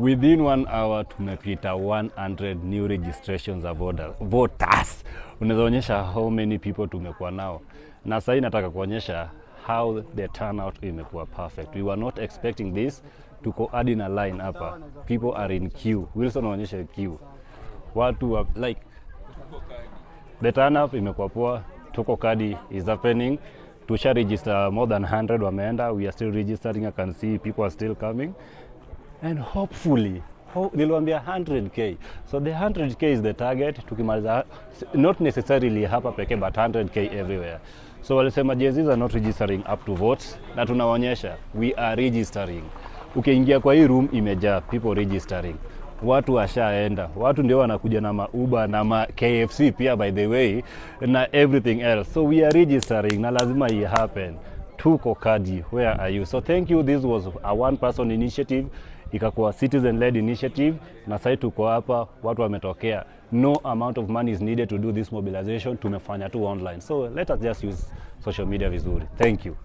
Within one hour tumepita 100 new registrations of voters. Unaweza onyesha how many people tumekuwa nao, na sahii nataka kuonyesha how the turnout imekuwa perfect. We were not expecting this. Tuko hadi na line hapa, people are in queue. Wilson, aonyeshe queue, watu wa, like the turnout imekuwa poa. Tuko kadi is happening. Tusha register more than 100 wameenda. We are still registering. I can see people are still coming and hopefully niliwaambia 100K, so the 100K is the target. Tukimaliza, not necessarily hapa pekee, but 100K everywhere. So walisema Gen Zs are not registering up to vote, na tunaonyesha we are registering. Ukiingia kwa hii room, imejaa people registering. Watu washaenda, watu ndio wanakuja na maUber na ma KFC pia, by the way, na everything else. So we are registering na lazima i happen. Tuko kadi, where are you? So thank you. This was a one person initiative, ikakuwa citizen led initiative, na sasa tuko hapa, watu wametokea. No amount of money is needed to do this mobilization. Tumefanya tu online, so let us just use social media vizuri. Thank you.